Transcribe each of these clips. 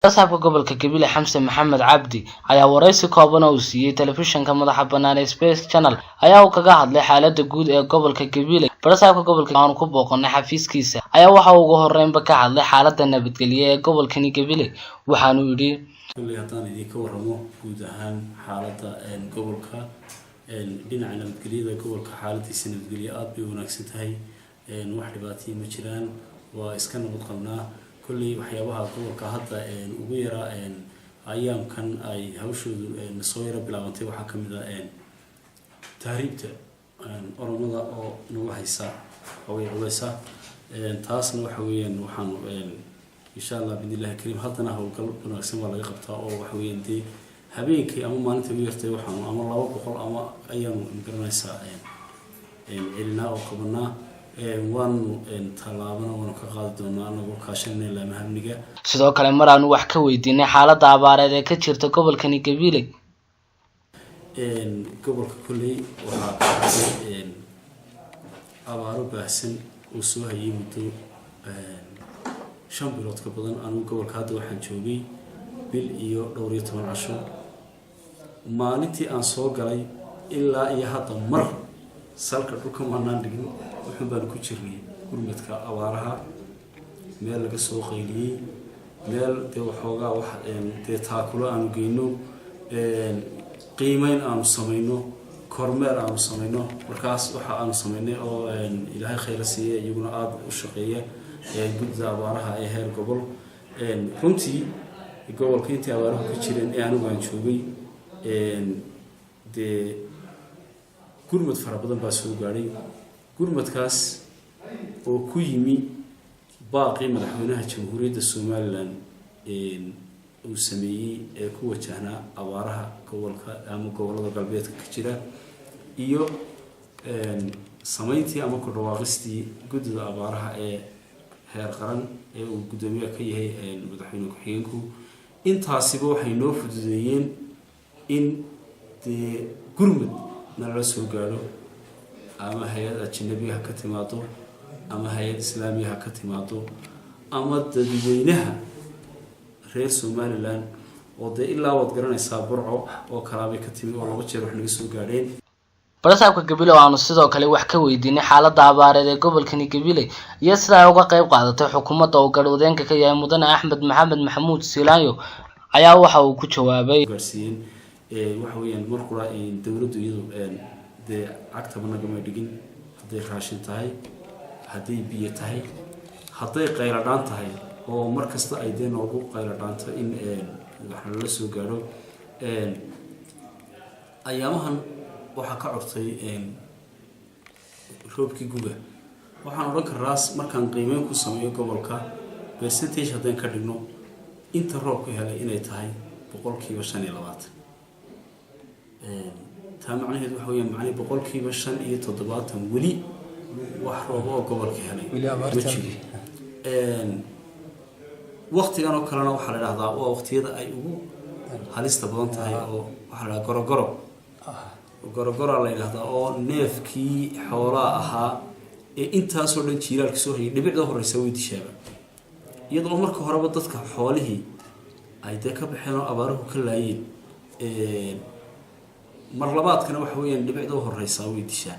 Badhasaabka gobolka Gabiley, Xamse Maxamed Cabdi, ayaa wareysi kooban oo uu siiyey telefishinka madaxa bannaan ee Space Channel ayaa uu kaga hadlay xaaladda guud ee gobolka Gabiley. Badhasaabka gobolka aanu ku booqanay xafiiskiisa ayaa waxa uu ugu horreynba ka hadlay xaaladda nabadgelyo ee gobolkani Gabiley, waxaanu yidhi: Kolley haddaan idinka warramo guud ahaan xaaladda gobolka, dhinaca nabadgelyada, gobolka xaaladiisa nabadgelyo aada bay wanaagsan tahay. Wax dhibaataya ma jiraan, waa iska nabad qabnaa. Kolley waxyaabaha gobolka hadda ugu yaraa ayaamkan ay hawshoodu soo yaro bilaabantay waxaa ka mid ah tahriibta Oromada oo nagu haysa xoogay culeysa. Taasna waxa weeyaan waxaanu insha Allah biidnillahi kariim haddana howlgal wanaagsan baa laga qabtaa, oo waxa weeyaan dee habeenkii ama maalintai u yartay waxaanu ama 200 ama ayaanu magaranaysaa celinaa oo qabanaa. Waanu tallaabana waanu ka qaadi doonaa anagoo kaashanayna laamaha amniga. Sidoo kale mar aanu wax ka weydiinay xaaladda abaareed ee ka jirta gobolkani Gabiley. Gobolka kolley waxaa ka dhacday abaaro baahsan oo soo hayay muddo 5 bilood ka badan. Anigu gobolka hadda waxaan joogay bil iyo dhowr iyo toban casho. Maalintii aan soo galay ilaa iyo hadda mar salka dhulka maanaan dhigin, wuxuun baanu ku jirnay gurmadka abaaraha. Meel laga soo qayliyey, meel dee waxoogaa wax dee taakulo aanu geyno, qiimeyn aanu samayno, kormeer aanu samayno. Markaas waxa aanu samaynay oo Ilaahay khayra siiya, iyaguna aada u shaqeeya guddida abaaraha ee heer gobol. Runtii gobolka intii abaaruhu ka jireen ee anigu aan joogay, dee gurmad fara badan baa soo gaadhay. Gurmadkaas oo ku yimi baaqii madaxweynaha Jamhuuriyadda Somaliland uu sameeyey ee ku wajahnaa abaaraha gobolka ama gobollada galbeedka ka jira, iyo sameyntii ama ku dhawaaqistii guddida abaaraha ee heer qaran ee uu guddoomiyaha ka yahay madaxweyne ku-xigeenku. Intaasiba waxay noo fududeeyeen in dee gurmud nalala soo gaadho, ama hay-ad ajanabiga ha ka timaado, ama hay-ad islaamiga ha ka timaado, ama dadweynaha reer Somaliland oo dee ilaa waad garanaysaa Burco oo kalaabay ka timi oo laba jeer wax naga soo gaadheen. Badhasaabka Gabiley oo aanu sidoo kale wax ka weydiinay xaaladda abaareed ee gobolkani Gabiley iyo sida ay uga qayb qaadatay xukuumadda uu garhwadeenka ka yahay Mudane Axmed Maxamed Maxamuud Siilaanyo ayaa waxa uu ku jawaabay: Gaarsiiyeen waxa weeyaan mar qura dowladdu iyadu dee cagtaba nagamay dhigin, hadday raashin tahay, hadday biyo tahay, hadday qayladhaan tahay, oo mar kasta ay dee noogu qayladhaanto in wax lala soo gaadho. Ayaamahan waxaa ka curtay roobkii guga. Waxaan odhan karaa, markaan qiimeyn ku sameeyo gobolka, percentage haddaan ka dhigno, inta roobka helay inay tahay 25%. Taa macnaheedu waxa weeyaan macnihi 75% weli wax roob oo gobolka helay ma jiro. Waqtigan oo kalena waxaa la dhahdaa waa waqtiyada ay ugu halista badan tahay, oo waxaa la dhahdaa gorogoro. Gorogoraa la yidhahdaa, oo neefkii xoolaa ahaa ee intaasoo dhan jiilaalka soo hayay dhibicda horeysa way dishaaba, iyadoo marka horeba dadka xoolihii ay dee ka baxeen oo abaaruhu ka laayeen. Mar labaadkana waxa weeyaan dhibicda u horeysaa way dishaa.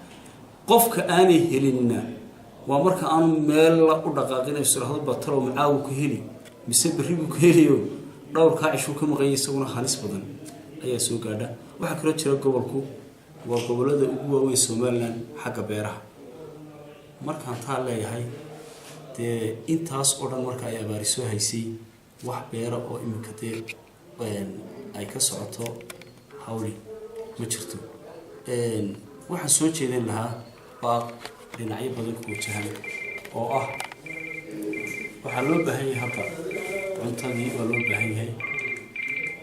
Qofka aanay helinna waa marka aanu meel u dhaqaaqinayso idhahdo batalow macaawu ka heli mise berri buu ka heliyo, dhowrkaa cishuu ka maqanya, isaguna halis badan ayaa soo gaadha. Waxaa kaloo jira, gobolku waa gobolada ugu waaweyn Somaliland xagga beeraha. Markaan taa leeyahay, dee intaas oo dhan marka ay abaari soo haysay, wax beera oo iminka dee ay ka socoto hawli ma jirto. Waxaan soo jeedin lahaa baaq dhinacyo badan ku wajahan oo ah waxaa loo baahan yahay hadda cuntadii waa loo baahan yahay,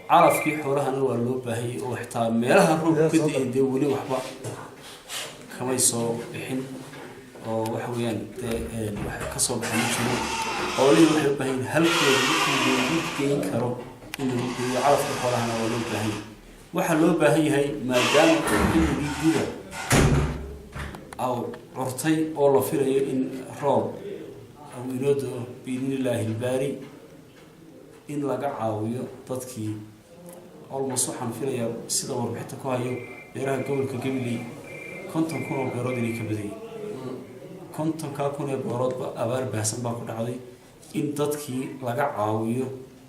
calafkii xoolahana waa loo baahan yahay, oo xitaa meelaha roobku ka da'ay dee weli waxba kamay soo bixin, oo waxa weeyaan dee wax ka soo baxay ma jiro. Xoolihii waxay u baahan yihin halkooda wixii loogu geyn karo in lagu geeyo. Calafka xoolahana waa loo baahan yahay. Waxaa loo baahan yahay, maadaama uu xilligii guga aw curtay oo la filayo in roob uu inoo da'o biidni Illaahi ilbaari. In laga caawiyo dadkii, almost waxaan filayaa, sida warbixinta ku hayo, beeraha gobolka Gabiley 50,000 oo beerood inay ka badan yihiin. 50,000 ee beeroodba abaar baahsan baa ku dhacday. In dadkii laga caawiyo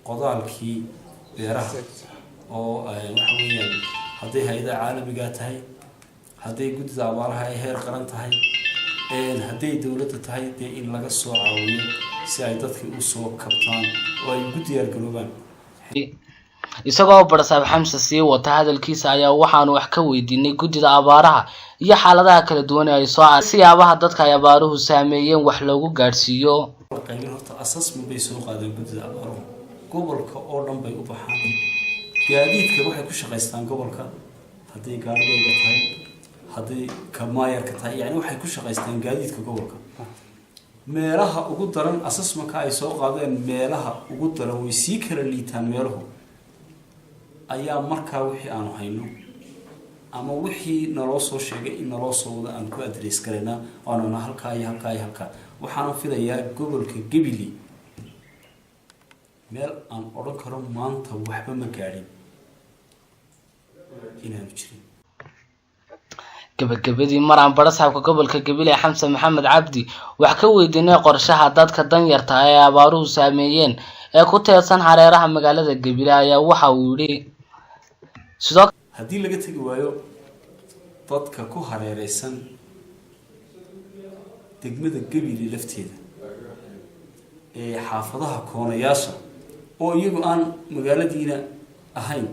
qodaalkii beeraha, oo waxa weeyaan hadday hay-adaha caalamigaa tahay, hadday guddida abaaraha ay heer qaran tahay, hadday dowladda tahay, dee in laga soo caawiyo si ay dadkii usoo kabtaan oo ay ugu diyaar garoobaan. Isagoo Barasaab Xamse sii wata hadalkiisa ayaa waxaanu wax ka weydiinay guddida abaaraha iyo xaaladaha kala duwan ee ay soo siyaabaha dadka ay abaaruhu saameeyeen wax loogu gaadhsiiyo. Qaybin horta assessment bay soo qaadeen guddida abaaruhu. Gobolka oo dhan bay u baxaan. Gaadiidka waxay ku shaqaystaan gobolka, hadday gaarigayga tahay, hadday kamaayarka tahay, yani waxay ku shaqaystaan gaadiidka gobolka. Meelaha ugu daran, assessmentka ay soo qaadeen, meelaha ugu daran way sii kala liitaan meeluhu, ayaa markaa wixii aanu hayno ama wixii naloo soo sheegay in naloo soo wado aan ku address garaynaa, waanuna halkaa iyo halkaa iyo halkaa. Waxaana filayaa gobolka Gabiley meel aan odhan karo maanta waxba ma gaadhin inaanu jirin. Gabagabadii, mar aan barasaabka gobolka Gabiley Xamse Maxamed Cabdi wax ka weydiinay qorshaha dadka danyarta ah ee abaaruhu saameeyeen ee ku teedsan hareeraha magaalada Gabiley ayaa waxa uu yidhi sidoo Haddii laga tegi waayo dadka ku hareereysan degmada Gabiley lafteeda ee xaafadaha koonayaasha, oo iyagu aan magaaladiina ahayn,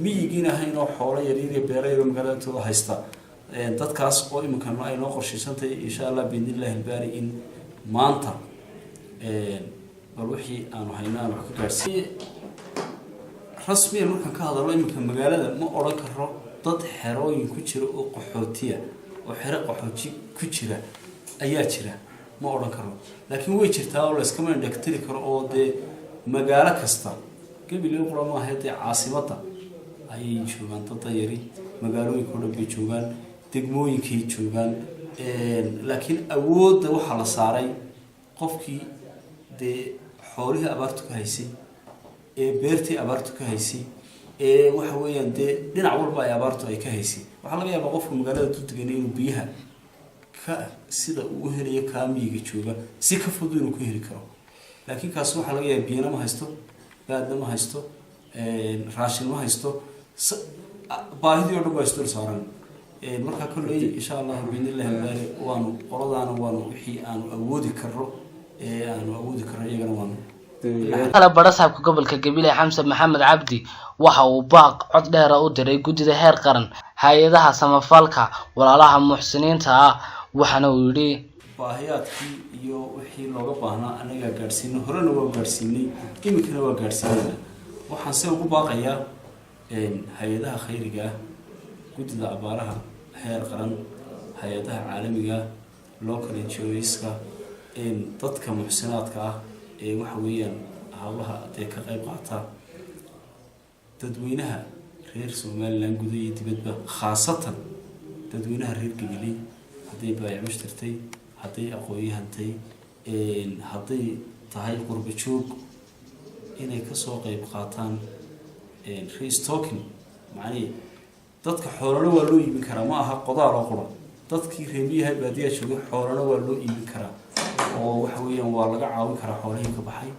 miyigiina ahayn, oo xoolo yaryar iyo beero yaro magaalada intooda haysta, dadkaas oo iminkan ay noo qorshaysantahay, insha Allah biidnillahi albaari, in maanta bal wixii aanu hayno aan wax ka gaadhsiin. Rasmiyan markaan ka hadalno, iminka magaalada ma odhan karo dad xerooyin ku jira oo qaxootiya oo xero qaxooti ku jira ayaa jira, ma odhan karo. Laakiin way jirtaa oo layskama indhagtiri karo, oo dee magaalo kasta, Gabiley qura maaha, dee caasimadda ayay joogaan dad danyari, magaalooyinka o dhan bay joogaan, degmooyinkay joogaan. Laakiin awoodda waxaa la saaray qofkii dee xoolihii abaartu ka haysay, ee beertii abaartu ka haysay, ee waxa weeyaan dee dhinac walba ay abaartu ay ka haysay. Waxaa laga yaabaa qofka magaalada dudegan inuu biyaha ka sida uu u helayo kaa miyiga jooga si ka fudud inuu ku heli karo, laakiin kaas waxaa laga yaaba biyana ma haysto, baadna ma haysto, raashin ma haysto, baahidii o dhan baa isdul saaran. Markaa kolley, insha Allahu biidnillahi albaari, waanu qoladaana waanu wixii aanu awoodi karro ee aanu awoodi karro iyagana waanu Kale, barasaabka gobolka Gabiley Xamse Maxamed Cabdi waxa uu baaq cod dheera u diray guddida heer qaran, hay-adaha samafalka, walaalaha muxsiniinta ah, waxaana uu yidhi: Baahiyaadkii iyo wixii looga baahnaa annagaa gaadhsiinay, horena waa gaadhsiinay, iminkana waa gaadhsiinayna. Waxaan se ugu baaqayaa hay-adaha khayriga ah, guddida abaaraha heer qaran, hay-adaha caalamiga ah, local NGOs-ka, dadka muxsinaadka ah ee waxa weeyaan howlaha dee ka qayb qaata, dadweynaha reer Somaliland guda iyo dibadba, khaasatan dadweynaha reer Gabiley, hadday baayac mushtartay, hadday aqoon-yahantay, hadday tahay qurba joog, inay kasoo qeyb qaataan restocking. Macnihi dadka xoolana waa loo iibin karaa, ma aha qodaal oo qura. Dadkii reemiyaha baadiyaha joogay xoolana waa loo iibin karaa, oo waxa weeyaan waa laga caawin karaa xoolihii ka baxay.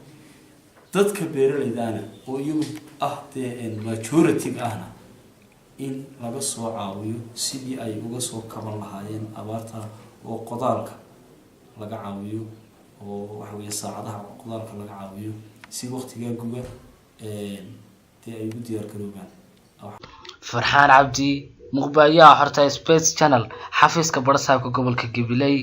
Dadka beeralaydaana oo iyagu ah dee majority-ga ahna, in laga soo caawiyo sidii ay uga soo kaban lahaayeen abaarta, oo qodaalka laga caawiyo, oo waxa weeye saacadaha qodaalka laga caawiyo, si waqtigaa guga dee ay ugu diyaar garoobaan. Farxaan Cabdi, muqbaayaha xorta Space Channel, xafiiska barasaabka gobolka Gabiley.